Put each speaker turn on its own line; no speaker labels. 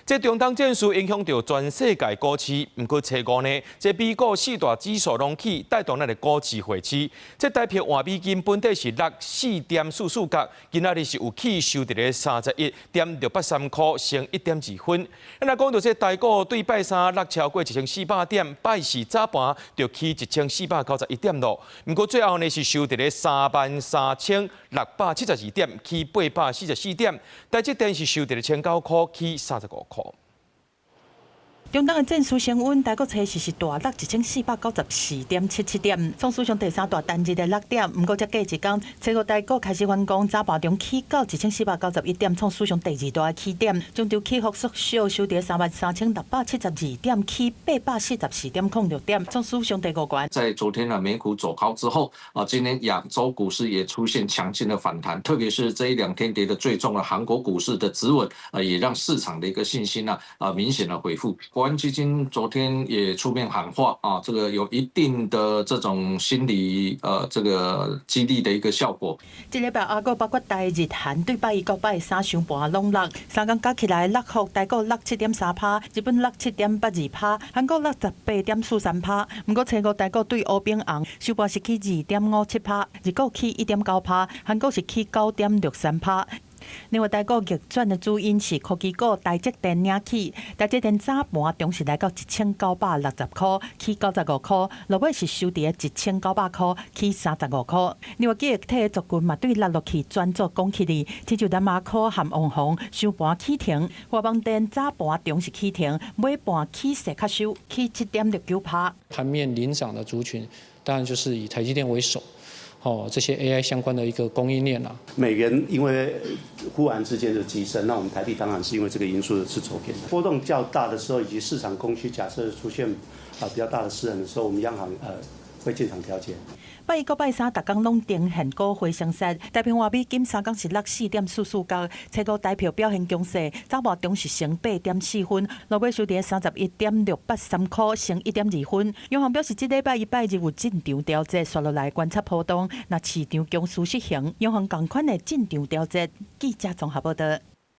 這中東戰事影響著全世界股市，毋過初五呢，這美股四大指數攏起，帶動咱的股市回升。這台幣換美金本底是落4.44角，今仔日是有起收佇咧31.683箍，升1.2分。若講著這台股對拜三落超過1400點，拜四早盤就起1491點囉。毋過最後呢是收佇咧33,672點，起844點。台積電是收佇咧1009箍，起35箍。
中東的戰事升溫，台股初時是大落1494.77點，創史上第三大單日的落點。毋過才過一工，初五台股開始反攻，早盤中起到1491點，創史上第二大的起點。終場起伏縮小，收佇33,672點，起844.06點，創史上第五懸。
在昨天呢，美股走高之後，啊，今天亞洲股市也出現強勁的反彈，特別是這一兩天跌得最重的韓國股市的止穩，啊，也讓市場的一個信心呢，啊，明顯的恢復。國安基金昨天也出面喊話啊，這個有一定的這種心理這個激勵的一個效果。
這禮拜亞股包括台日韓對拜一佮拜三收盤攏落，三工加起來落幅台股落7.3趴，日本落7.82趴，韓國落18.43趴。毋過初五台股對烏變紅，收盤是起2.57趴，日股起1.9趴，韓國是起9.63趴。另外，台股逆轉的主因是科技股台積電領起，台積電早盤中是來到1960箍，起95箍，落尾是收佇1900箍，起35箍。另外，記憶體的族群嘛對落落去轉做講起哩，親像南亞科和旺宏收盤起停，華邦電早盤中是起停，尾盤起勢較收，起7.69趴。
盤面領漲的族群，當然就是以台積電為首。哦，這些 AI 相關的一個供應鏈啊。
美元因為忽然之間就急升，那我們台幣當然是因為這個因素是走貶的。波動較大的時候，以及市場供需假設出現啊比較大的失衡的時候，我們央行會進場調節。
拜一佮拜三，逐工攏呈現股回升勢。台幣換美金三工是落4.44角，初五台幣表現強勢，早盤中是升8.4分，落尾收佇31.683箍，升1.2分。央行表示，這禮拜一拜二有進場調節，紲落來觀察波動。若市場強勢失衡，央行仝款的進場調節。記者綜合報導。